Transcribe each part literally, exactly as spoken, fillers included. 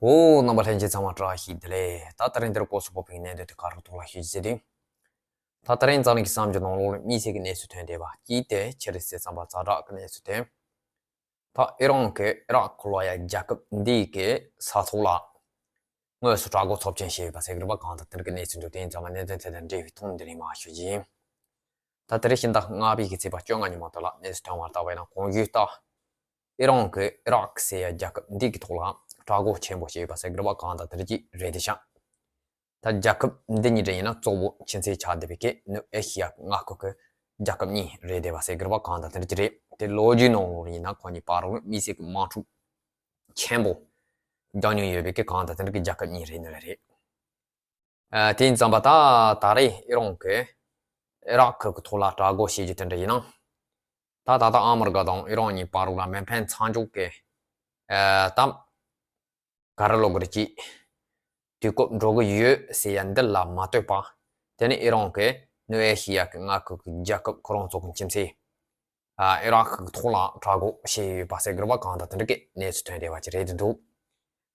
ཨོ། རྣམ་པ་ལྷན་རྒྱས་ཚང་མ་བཀྲ་ཤིས་བདེ་ལེགས། ད་དེ་རིང་འདིར་སྐོར་སུ་བབས་པའི་གནད་དོན་དེ་ག་རེ་ཐོག་ལ་ཞུ་རྒྱུ་ཟེར་དུས། ད་དེ་རིང་འཛམ་གླིང་གི་བསམ་བློའི་ནང་ལོགས་ལ་དམིགས་བསལ་གྱི་གནས་ཚུལ་ཐོན་བསྡད་པ་གཅིག་དེ་ཅི་རེད་ཟེར་ཙམ་པ། ཛ་དྲག་གི་གནས་ཚུལ་དེ། ད་ཨི་རན་གྱིས་ཨི་རག་ལོ་ཡ་རྒྱལ་ཁབ་འདི་གི་ས་ཐོག་ལ་དངོས་སུ་དྲག་རྒོལ་ཚབས་ཆེན་བྱས་ཡོད་པ་ཟེར་གྱི་རེད་པ། གང་ལྟར་དེ་འདྲ་གི་གནས་ཚུལ་འདུག་དེ་ཡིན་ཙང་མ་གནད་དོན་དེ་དང་འབྲེལ་བའི་ཐོག་འདི་ནས་མར་ཞུ་རྒྱུ་ཡིན། ད་དེ་རིང་ཕྱི་ཟླ་ལྔ་པའི་གི་ཚེས་པ་བཅོ་ལྔ་ཉིན་མ་དེ་ལ་གནས་ཚུལ་ཐོན་པར་བལྟས་པ་ཡིན་ན། གོང་ཞུས་ལྟར་ཨི་རན་གྱིས་ཨི་རག་ཟེར་ཡ་རྒྱལ་ཁབ་འདི་གི་ཐོག་ལ་དྲག་རྒོལ་ཆེན་པོ་བྱས་ཡོད་པ་ཟེར་གྱི་རེད་པ། གང་ལྟར་དེ་འདྲ་ཅིག་རེད་དེ་ཤག་ད་རྒྱལ་ཁབ་འདི་གཉིས་འདྲ་ཡིན་ན་གཙོ་བོ་ཁྱིམ་མཚེས་ཆགས་བསྡད་པའི་གི་ནུབ་ཨེ་ཤི་ཡ་གི་མངའ་ཁུལ་གྱི་རྒྱལ་ཁབ་གཉིས་རེད་བསྡད་པ་ཟེར་གྱི་རེད་པ། གང་ལྟར་དེ་འདྲ་ཅིག་རེད། དེ་ལོ་རྒྱུས་ནང་ལོགས་ཡིན་ན་ཁོ་གཉིས་བར་ལ་དམིགས་བསལ་གྱི་དམག་འཁྲུག་ཆེན་པོ་རྒྱག་མྱོང་ཡོད་པའི་གི་གང་ལྟར་དེ་འདྲ་གི་རྒྱལ་ཁབ་གཉིས་རེད་ནི་ལ་རེད། ཨ། དེ་ཡིན་ཙང་པ་ད་ད་རེས་ཨི་རན་གྱིས་ཨི་རག་གི་ཐོག་ལ་དྲག་རྒོལ་བྱེད་རྒྱུ་དེ་འདྲ་ཡིན་ན། ད་ད་ལྟ་ཨ་མི་རི་ཀ་དང་ཨི་རན་གཉིས་བར་ལ་མེ་འཕེན་མཚམས་འཇོག་གི་ཨ་ད་ག་རེ་ལབ་དགོས་རེད། ཅིག་དུས་སྐབས་འགྲོ་གི་ཡོད་ཟེར་ཡ་འདི་ལ་མ་ལྟོས་པ། དེ་ནས་ཨི་རན་གྱིས་ནུབ་ཨེ་ཤི་ཡ་གི་མངའ་ཁུལ་གྱི་རྒྱལ་ཁབ་ཁོ་རང་ཚོ་གི་ཁྱིམ་མཚེས་ཨ་ཨི་རག་གི་ཐོག་ལ་དྲག་རྒོལ་བྱས་ཡོད་པ་ཟེར་གྱི་རེད་པ། གང་ལྟར་དེ་འདྲ་གི་གནས་ཚུལ་ཐོན་བསྡད་པ་ཅིག་རེད་འདུག་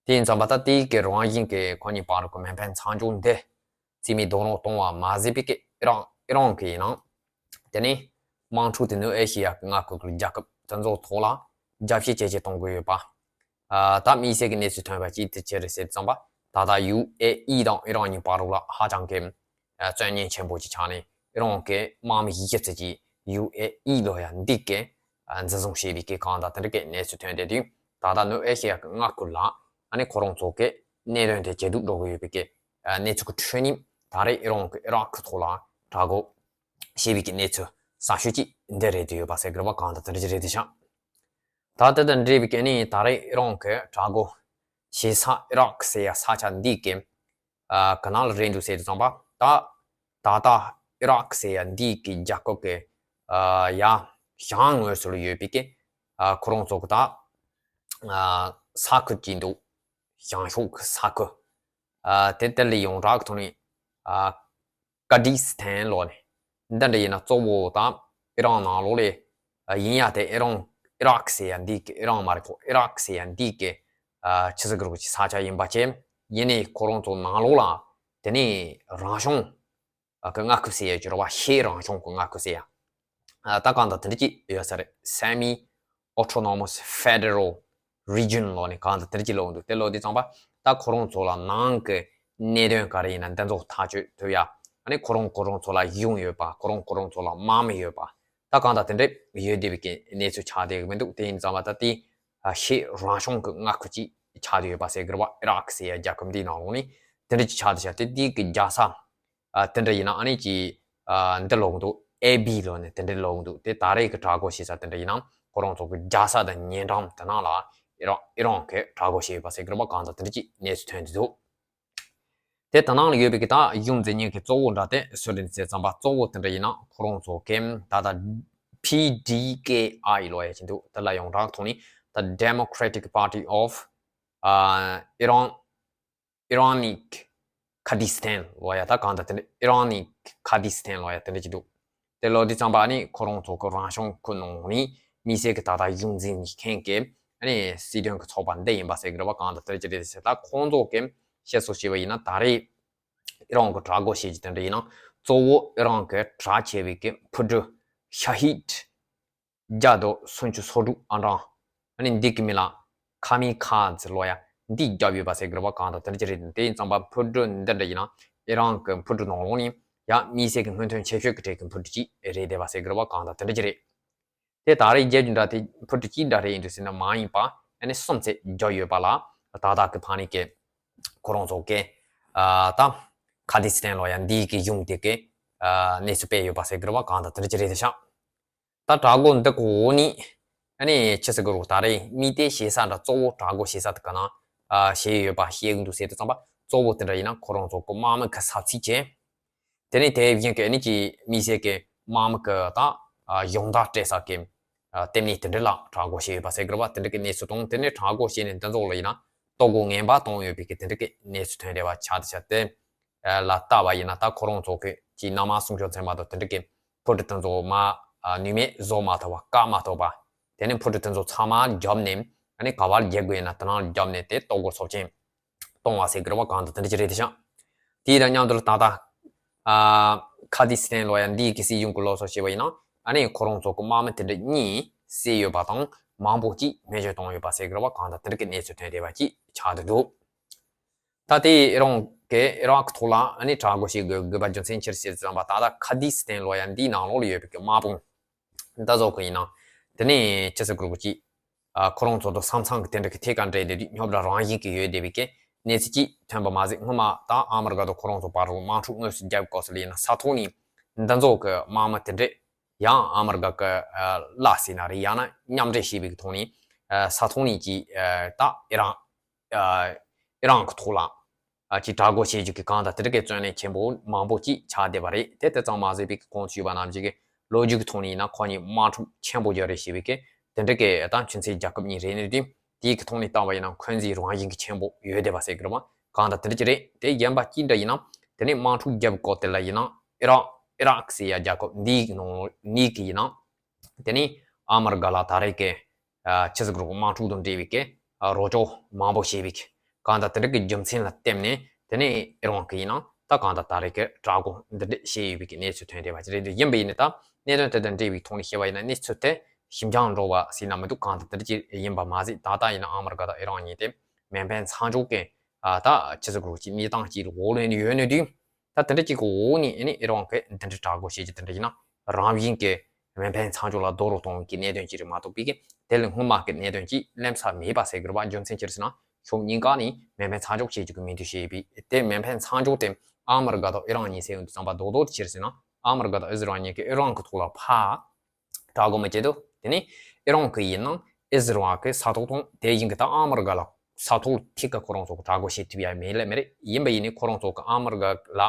དེ་ཡིན་ཙང་པ་ད་དེའི་གི་རང་བཞིན་གྱི་ཁོ་གཉིས་བར་གྱི་མེ་འཕེན་མཚམས་འཇོག་འདི་རྩིས་མེད་རྡོག་རོལ་གཏོང་བ་མ་ཟད་པའི་གི་ཨི་རན་ཨི་རན་གྱིས་ཡིན་ནའང་དེ་ནས་དམག་འཁྲུག་དེ་ནུབ་ཨེ་ཤི་ཡ་གི་མངའ་ཁུལ་གྱི་རྒྱལ་ཁབ་དེ་ཚོའི་ཐོག་ལ་རྒྱ་བཤད་ཇེ་ཆེ་གཏོང་གི་ཡོད་པ། ཨ། ད་དམིགས་བསལ་གྱི་གནས་ཚུལ་ཐོན་པ་གཅིག་དེ་ཅི་རེད་ཟེར་ཙམ་པ། ད་ལྟ་ཡུ་ཨེ་ཨི་དང་ཨི་རན་གཉིས་བར་ལ་ཧ་ཅང་གི་ཨ་རྩོད་གཉེན་ཆེན་པོ་ཅིག་ཆགས་ནས། ཨི་རན་གྱི་དམག་མི་བཞི་བཅུ་ཙམ་ཅིག་ཡུ་ཨེ་ཨི་ལོ་ཡ་འདི་གི་ཨ་འཛིན་བཟུང་བྱས་པའི་གི་གང་ལྟར་དེ་འདྲ་གི་གནས་ཚུལ་ཐོན་བསྡད་དུས། ད་ལྟ་ནུབ་ཨེ་ཤི་ཡ་གི་མངའ་ཁུལ་ལ་ཨ་ནི་ཁོ་རང་ཚོ་གི་གནད་དོན་དེ་ཇེ་སྡུག་འགྲོ་གི་ཡོད་པའི་གི་ཨ་གནས་ཚུལ་གྱི་ཁྲོད་ནས། ད་རེས་ཨི་རན་གྱིས་ཨི་རག་གི་ཐོག་ལ་དྲག་རྒོལ་བྱས་པའི་གི་གནས་ཚུལ་གསར་ཤོས་ཅིག་འདི་རེད་དུ་ཡོད་པ་ཟེར་གྱི་རེད་པ། གང་ལྟར་དེ་འདྲ་ཅིག་རེད་དེ་ཤག་ད་དེ་དང་འབྲེལ་བའི་གི་ནི་ད་རེས་ཨི་རན་གྱིས་དྲག་རྒོལ་བྱེད་ས་ཨི་རག་ཟེར་ཡ་ས་ཆ་འདི་གི་ཨ་ག་ནང་ལ་རེད་འདུག་ཟེར་དུས་ཙམ་པ། ད་ད་ལྟ་ཨི་རག་ཟེར་ཡ་འདི་གི་རྒྱལ་ཁབ་ཀྱི་ཨ་ཡ་བྱང་ངོས་སུ་ལ་ཡོད་པའི་གི་ཨ་ཁོ་རང་ཚོ་གི་ད་ཨ་ས་ཁུལ་གྱི་འདུག་བྱང་ཕྱོགས་ཀྱི་ས་ཁུལ། ཨ་དེ་དེ་ལས་ཡོངས་གྲགས་ཀྱི་ཐོག་ནས་ཨ་ཀ་ཌི་སི་ཐན་ལོ་ནས་འདི་འདྲ་ཡིན་ན་གཙོ་བོ་དང་ཨི་རན་ནང་ལོགས་ལས་ཡིན་ཡ། དེ་ཨི་རན་ཨི་རག་ཟེར་ཡ་འདི་གི་ཨི་རན་མ་རེད་ཁོ། ཨི་རག་ཟེར་ཡ་འདི་གི་ཨ་ཆི་ཟེར་གི་རུ་ས་ཆ་ཡིན་པ་བྱས། ཡིན་ནའི་ཁོ་རང་ཚོ་ནང་ལོགས་ལ་དེ་ནས་རང་སྐྱོང་གི་མངའ་ཁུལ་ཟེར་ཡ་ཅིག་ཡོད་རེད་པ། ཕྱེད་རང་སྐྱོང་གི་མངའ་ཁུལ་ཟེར་ཡ། ཨ་ད་གང་ལྟར་དེ་འདྲ་ཅིག་ཡོད་ས་རེད། Semi Autonomous Federal Region ལོ་ནས་གང་ལྟར་དེ་འདྲ་ཅིག་ལབ་འདུག་དེ་ལབ་དུས་ཙམ་པ་ད་ཁོ་རང་ཚོ་ལ་ནང་གི་གནད་དོན་ག་རེ་ཡིན་ན་འདི་ཚོ་ཐག་གཅོད་ཐུབ་ཡ། ཨ་ནི་ཁོ་རང་ཁོ་རང་ཚོ་ལ་གཞུང་ཡོད་པ། ཁོ་རང་ཁོ་རང་ཚོ་ལ་དམག་མི་ཡོད་པ། ད་གང་ལྟར་དེ་འདྲ་ཡོད་བསྡད་པའི་གི་གནས་ཚུལ་ཆགས་བསྡད་གི་མི་འདུག་དེ་ཡིན་ཙམ་པ་ད་དེ་ཕྱེད་རང་སྐྱོང་གི་མངའ་ཁུལ་ཅིག་ཆགས་བསྡད་ཡོད་པ་ཟེར་གི་རེད་པ། ཨི་རག་ཟེར་ཡ་རྒྱལ་ཁབ་འདིའི་ནང་ལོགས་ནས་དེ་འདྲ་ཅིག་ཆགས་བསྡད་ཤག་དེ་དེ་གི་རྒྱལ་ས་ཨ་དེ་འདྲ་ཡིན་ན་ཨ་ནི་ཅིག་ཨ་འདི་ལབ་འདུག་ཨེ་བི་ལོ་ནས་དེ་འདྲ་ལབ་འདུག་དེ་ད་རེས་ཀྱི་དྲག་རྒོལ་བྱེད་ས་དེ་འདྲ་ཡིན་ན་ཁོ་རང་ཚོ་གི་རྒྱལ་ས་དང་ཉེ་འགྲམ་དེ་ནང་ལ་ཨི་རན་ཨི་རན་གྱིས་དྲག་རྒོལ་བྱས་ཡོད་པ་ཟེར་གི་རེད་པ། གང་ལྟར་དེ་འདྲ་ཅིག་གནས་ཚུལ་ཐོན་བསྡད་འདུག་དེ་དེ་ནང་ལ་ཡོད་པའི་གི་ད་གཞུང་འཛིན་མཁན་གྱི་གཙོ་བོ་འདྲ་དེ་སུ་རེད་ཟེར་ཙམ་པ། གཙོ་བོ་དེ་འདྲ་ཡིན་ན་ཁོ་རང་ཚོ་གི་ད་ད་པི་ཌི་ཀེ་ཨའི་ལབ་ཡ་ཅིག་འདུག་དེ་ལ་ཡོངས་གྲགས་ཐོག་ནས་ད་Democratic Party of Iran Iranic Kurdistan ལབ་ཡ། ད་གང་ལྟར་དེ་འདྲ་Iranic Kurdistan ལབ་ཡ་དེ་འདྲ་ཅིག་འདུག་དེ་ལབ་དུས་ཙམ་པ་ནི་ཁོ་རང་ཚོ་གི་རང་སྐྱོང་ཁུལ་ནང་ནས་དམིགས་བསལ་གྱི་ད་ལྟ་གཞུང་འཛིན་མཁན་གྱི་ཨ་ནི་སྲིད་དོན་གྱི་ཚོགས་པ་འདི་ཡིན་པ་ཟེར་གི་རེད་པ། གང་ལྟར་དེ་འདྲ་ཅིག་རེད་ཟེར། ད་ཁོང་ཚོ་གི་བཤད་སྲོལ་བྱས་པ་ཡིན་ན་ད་རེས་ཨི་རན་གྱིས་དྲག་རྒོལ་བྱེད་རྒྱུ་དེ་འདྲ་ཡིན་ན་གཙོ་བོ་ཨི་རན་གྱིས་གྲགས་ཆེ་བའི་གི་འཕུར་གྲུ་ཤ་ཧིད་བརྒྱ་དང་སུམ་ཅུ་སོ་དྲུག་ཨང་གྲངས། ཨ་ནི་འདི་གི་མིང་ལ་ཁ་མི་ཁ་ཛི་ལབ་ཡ་འདི་བརྒྱབ་ཡོད་པ་ཟེར་གི་རེད་པ། གང་ལྟར་དེ་འདྲ་ཅིག་རེད། དེ་ཡིན་ཙམ་པ་འཕུར་གྲུ་འདི་འདྲ་ཡིན་ན་ཨི་རན་གྱི་འཕུར་གྲུ་ནང་ལོགས་ནས་ཡ་དམིགས་བསལ་གྱི་སྔོན་ཐོན་ཆེ་ཤོས་ཀྱི་གྲས་ཀྱི་འཕུར་གྲུ་ཅིག་རེད་བསྡད་པ་ཟེར་གི་རེད་པ། གང་ལྟར་དེ་འདྲ་ཅིག་རེད། དེ་ད་རེས་རྒྱབ་རྒྱུ་འདྲ་དེ་འཕུར་གྲུ་གཅིག་འདྲ་རེད་ཡིན་དུས་ཟེར་ན་མ་ཡིན་པ་ཨ་ནི་གསུམ་ཙམ་བརྒྱབ་ཡོད་པ་ལ་ད་ལྟ་གི་ཕ་ནི་གི་ཁོ་རང་ཚོ་གི་ཨ་ད་ཁར་དི་སི་ཐན་ལབ་ཡ་འདི་གི་གཞུང་དེ་གི་ཨ་གནས་ཚུལ་སྤེལ་ཡོད་པ་ཟེར་གི་རེད་པ། གང་ལྟར་དེ་འདྲ་ཅིག་རེད་དེ་ཤག་ད་དྲག་རྒོལ་འདི་གོ་ནི་ཨ་ནི་ཆི་ཟེར་གི་རུ་ད་རེས་དམིགས་གཏད་བྱེད་ས་འདྲ་གཙོ་བོ་དྲག་རྒོལ་བྱེད་ས་དེ་ག་ན་ཨ་བྱས་ཡོད་པ་ཤེས་གི་འདུག་ཟེར་དུས་ཙམ་པ་གཙོ་བོ་དེ་འདྲ་ཡིན་ན་ཁོ་རང་ཚོ་གི་དམག་མི་གི་ས་ཚིགས་ཅན། དེ་ནས་དེ་བཞིན་གི་ཨ་ནི་ཅིག་དམིགས་བསལ་གི་དམག་མི་གི་ད་ཨ་སྦྱོང་བརྡར་སྤྲད་ས་གི་ཨ་ལྟེ་གནས་དེ་འདྲ་ལ་དྲག་རྒོལ་བྱས་ཡོད་པ་ཟེར་གི་རེད་པ། དེ་འདྲ་གི་གནས་ཚུལ་དང་དེ་ནས་དྲག་རྒོལ་བྱས་ནས་འདི་ཚོ་ལ་ཡིན་ན་ལྟོ་གོས་ངན་པ་བཏང་ཡོད་པའི་གི་དེ་འདྲ་གི་གནས་ཚུལ་ཐོན་བསྡད་པ་ཆགས་བསྡད་ཤག་དེ་ལ་ལྟ་བ་ཡིན་ན་ད་ཁོ་རང་ཚོ་གི་ཅིག་ན་མ་སྲུང་སྐྱོབ་ཚན་པ་དང་དེ་འདྲ་གི་འཕུར་གྲུ་དེ་ཚོ་མ་ཨ་ནུས་མེད་བཟོ་མ་ཐུབ་པ་བཀག་མ་ཐུབ་པ། དེ་ནས་འཕུར་གྲུ་དེ་ཚོ་ཚང་མ་བརྒྱབ་ནས་ཨ་ནི་ག་པར་རྒྱག་དགོས་ཡིན་ན་དེ་ནང་བརྒྱབ་ནས་དེ་ལྟོ་གོས་ཚབས་ཆེན་ གཏོང་བ་ཟེར་གི་རེད་བ། གང་ལྟར་དེ་འདྲ་ཅིག་རེད་དེ་ཤག་དེ་དང་མཉམ་དུ་ད་ལྟ་ཨ་ཁ་རྡི་སི་ཐན་ལོ་ཡ་འདིའི་གི་སྲིད་གཞུང་གི་སློབ་གསོ་བྱས་པ་ཡིན་ན། ཨ་ནི་ཁོ་རང་ཚོ་གི་དམག་མི་དེ་འདྲ་གཉིས་བསད་ཡོད་པ་དང་མང་པོ་ཅིག་རྨས་སྐྱོན་བཏང་ཡོད་པ་ཟེར་གི་རེད་བ། གང་ལྟར་དེ་འདྲ་གི་གནས་ཚུལ་ཐོན་བསྡད་པ་ཅིག་ཆགས་བསྡད་འདུག་ད་དེ་ཨི་རན་གྱིས་ཨི་རག་གི་ཐོག་ལ་ཨ་ནི་དྲག་རྒོལ་བྱེད་དགོས་དགོས་པ་རྒྱུ་མཚན་ཅི་རེད་ཟེར་ཙམ་པ། ད་ལྟ་ཁ་རྡི་སི་ཐན་ལོ་ཡ་འདིའི་ནང་ལོགས་ལ་ཡོད་པའི་གི་དམག་དཔུང་འདི་ཚོ་གི་ཡིན་ན། དེ་ནས་ཅི་ཟེར་དགོས་ཀྱི། ཨ་ཁོ་རང་ཚོ་དང་ས་མཚམས་ཀྱི་དེ་འདྲ་གི་ཐད་ཀར་འབྲེལ་བསྡད་དུས་རྙོག་དྲ་རང་བཞིན་གྱི་ཡོད་བསྡད་པའི་གི་གནས་ཚུལ་ཅིག་ཐོན་པ་མ་ཟད། སྔོན་མ་ད་ཨ་མི་རི་ཀ་དང་ཁོ་རང་ཚོ་བར་དུ་དམག་འཁྲུག་དངོས་སུ་བརྒྱབ་སྐབས་སུ་ལ་ཡིན་ན། ས་ཐོག་ནས་འདི་ཚོ་གི་དམག་མི་དེ་འདྲས་ཡང་ཨ་མི་རི་ཀ་གི་ཨ་བརླག་ཟེར་ན་རེད། ཡང་ན་མཉམ་འབྲེལ་བྱས་པའི་གི་ཐོག་ནས་ཨ་ས་ཐོག་ནས་ཀྱི་ཨ་ད་ཨི་རན་ཨ་ཨི་རན་གྱི་ཐོག་ལ་ཨ་ཅིག་དྲག་རྒོལ་བྱེད་རྒྱུ་གི་གང་ལྟར་དེ་འདྲ་གི་བརྩོན་ལེན་ཆེན་པོ་མང་པོ་ཅིག་ཆགས་བསྡད་པ་རེད། དེ་དེ་ཙམ་མ་ཟད་པའི་གི་གོང་དུ་ཞུས་པ་ནང་བཞིན་གྱི་ལོ་རྒྱུས་ཀྱི་ཐོག་ནས་ཡིན་ན་ཁོ་གཉིས་དམག་འཁྲུག་ཆེན་པོ་ཡོད་རེད་ཞེས་པའི་གི་དེ་འདྲ་གི་ད་ཆུ་མཚའི་རྒྱལ་ཁབ་གཉིས་རེད་ནི་དེ། དེའི་གི་ཐོག་ནས་བལྟས་པ་ཡིན་ན་འཁོན་འཛིན་རང་བཞིན་གྱི་ཆེན་པོ་ཡོད་བསྡད་པ་ཟེར་གི་རེད་བ། གང་ལྟར་དེ་འདྲ་ཅིག་རེད། དེ་གཞན་པ་ཅི་འདྲ་ཡིན་ན། དེ་ནས་དམག་འཁྲུག་བརྒྱབ་སྐབས་དེ་ལ་ཡིན་ན་ཨི་རག་ཨི་རག་ཟེར་ཡ་རྒྱལ་ཁབ་འདིའི་གི་ནང་ནས་གི་ཡིན་ན། དེ་ནས་ཨ་མི་རི་ཀ་ལ་ད་རེས་ཀྱི་ཨ་ཆི་ཟེར་དགོས་རེད། དམག་འཁྲུག་དང་འབྲེལ་བའི་གི་ཨ་རོགས་སྐྱོར་མང་པོ་བྱས་པའི་གི་གང་ལྟར་དེ་འདྲ་གི་རྒྱུ་མཚན་ལ་བརྟེན་ནས། དེ་ནས་ཨི་རན་གི་ཡིན་ན་ད་གང་ལྟར་ད་རེས་ཀྱི་དྲག་རྒོལ་འདི་འདྲ་བྱས་ཡོད་པའི་གི་གནས་ཚུལ་ཐོན་བསྡད་པ་ཅིག་རེད་འདུག་ཡིན་པ་ཡིན་ན་ད་གནད་དོན་དེ་དང་འབྲེལ་བའི་ཐོག་ནས་བཤད་པ་ཡིན་ན། གནས་ཚུལ་དེ་ཞིབ་འཇམ་འགྲོ་བ་ཟེར་ན་མི་འདུག་གང་ལྟར་དེ་འདྲ་ཅིག་ཡིན་པ་མ་ཟད། ད་ལྟ་ཡིན་ན་ཨ་མི་རི་ཀ་དང་ཨི་རན་གཉིས་དེ་མེ་འཕེན་མཚམས་འཇོག་གི་ཨ་ད་ཆི་ཟེར་དགོས་རེད། གནས་སྟངས་ཅིག་འོག་ལ་ཡོད་ནི་དུས། ད་དེ་འདྲ་ཅིག་གི་འོག་ནས་ཨ་ནི་ཨི་རན་གྱིས་འདི་འདྲ་དྲག་རྒོལ་བྱེད་རྒྱུ་དེ་འདྲ་ཡིན་ན། རང་བཞིན་གྱི་མེ་འཕེན་མཚམས་འཇོག་ལ་རྡོག་རོལ་གཏོང་གི་གནད་དོན་ཅིག་རེད་མ་གཏོགས་པའི་གི་དེ་ལས་སྔོན་མ་གི་གནད་དོན་ཅིག་གླེང་ས་མེད་པ་ཟེར་གི་རེད་བ། རྒྱུ་མཚན་ཅི་རེད་ཟེར་ན། ཕྱོགས་གཉིས་ཀ་ནས་མེ་འཕེན་མཚམས་འཇོག་བྱེད་རྒྱུ་གི་མོས་མཐུན་བྱས་ཡོད་པས། དེ་མེ་འཕེན་མཚམས་འཇོག་དེ་ཨ་མི་རི་ཀ་དང་ཨི་རན་གཉིས་ཟེར་ཡོང་དུས་ཙམ་པ་རྡོག་རྡོག་ཅི་རེད་ཟེར་ན། ཨ་མི་རི་ཀ་དང་ཨི་ཟི་རལ་གཉིས་ཀྱིས་ཨི་རན་གྱི་ཐོག་ལ་ཕར་དྲག་རྒོལ་མི་བྱེད་དོ། དེ་ནས་ཨི་རན་གྱི་ཡིན་ན་ཨི་ཟི་རལ་གྱི་ས་ཐོག་དང་དེ་བཞིན་གྱི་ད་ཨ་མི་རི་ཀ་ལ་ས་ཐོག་ཐིག་གི་ཁོ་རང་ཚོ་གི་དྲག་རྒོལ་བྱེད་ཐུབ་ཡ་མེད་ལ་མེད་རེད། ཡིན་པ་ཡིན་ནའི་ཁོ་རང་ཚོ་གི་ཨ་མི་རི་ཀ་ལ་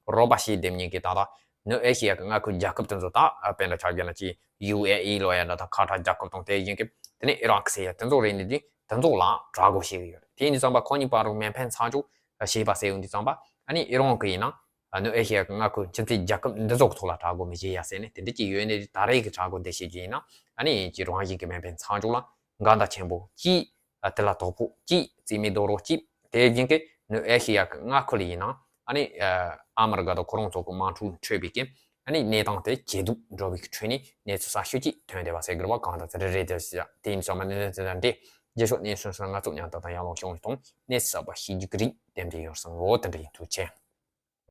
རོགས་པ་བྱེད་བསྡད་མཁན་གྱི་ད་ལྟ་ནུབ་ཨེ་ཤི་ཡ་གི་མངའ་ཁུལ་རྒྱལ་ཁབ་དེ་ཚོ། ད་དཔེར་ན་ཆ་བཞག་ན་ཅིག་ཡུ་ཨེ་ཨི་ལོ་ཡ་འདྲ་དང་ཁ་ཐར་རྒྱལ་ཁབ་དང་དེ་བཞིན་གྱི་དེ་ནས་ཨི་རག་ཟེར་ཡ་དེ་ཚོ་རེད་ནི་དུས། དེ་ཚོ་ལ་དྲག་རྒོལ་བྱེད་ཀྱི་ཡོད་རེད། དེ་ཡིན་དུས་ཙམ་པ་ཁོ་གཉིས་བར་དུ་མེ་འཕེན་མཚམས་འཇོག་བྱས་པ་ཟེར་ཡོང་དུས་ཙམ་པ། ཨ་ནི་ཨི་རན་གྱི་ཡིན་ན་ནུབ་ཨེ་ཤི་ཡ་གི་མངའ་ཁུལ་ཆུ་མཚའི་རྒྱལ་ཁབ་འདི་ཚོ་གི་ཐོག་ལ་དྲག་རྒོལ་མི་བྱེད་ཡ་ཟེར་ནས་དེ་འདྲ་ཅིག་ཡོད་ནས། ད་རེས་ཀྱི་དྲག་རྒོལ་འདི་བྱེད་རྒྱུ་ཡིན་ན་ཨ་ནི་ཅིག་རང་བཞིན་གྱི་མེ་འཕེན་མཚམས་འཇོག་ལ་འགལ་ཟླ་ཆེན་པོ་གཅིག་ཨ་དེ་ལ་དོ་ཕོག་གཅིག་རྩིས་མེད་རྡོག་རོལ་གཅིག་དེ་བཞིན་གྱི་ནུབ་ཨེ་ཤི་ཡ་གི་མངའ་ཁུལ་ཡིན་ན་ཨ་ནི་ཨ་མི་རི་ཀ་དང་ཁོ་རང་ཚོ་གི་དམག་འཁྲུག་འཕྲོད་པའི་གི་ཨ་ནི་གནས་སྟངས་དེ་ཇེ་སྡུག་འགྲོ་བའི་གི་ཁྲོད་ནས་གནས་ཚུལ་གསར་ཤོས་ཅིག་ཐོན་བསྡད་པ་ཟེར་གི་རེད་བ། གང་ལྟར་དེ་འདྲ་རེད་དེ་བྱས། དེ་ཡིན་ཙང་མ་གནས་ཚུལ་དེ་འདྲ་རྗེས་ཕྱོགས་གནས་ཚུལ་སོགས་ང་ཚོ་མཉམ་དུ་དང་ཡང་ལོག་བྱུང་བ་དང་གནས་ཚུལ་གསར་པ་ཤེས་རྒྱུ་གི་རིགས་ཏན་ཏན་ཡོང་སོང་ངོ་། དེ་འདྲ་ཡིན། ཐུགས་རྗེ་ཆེ།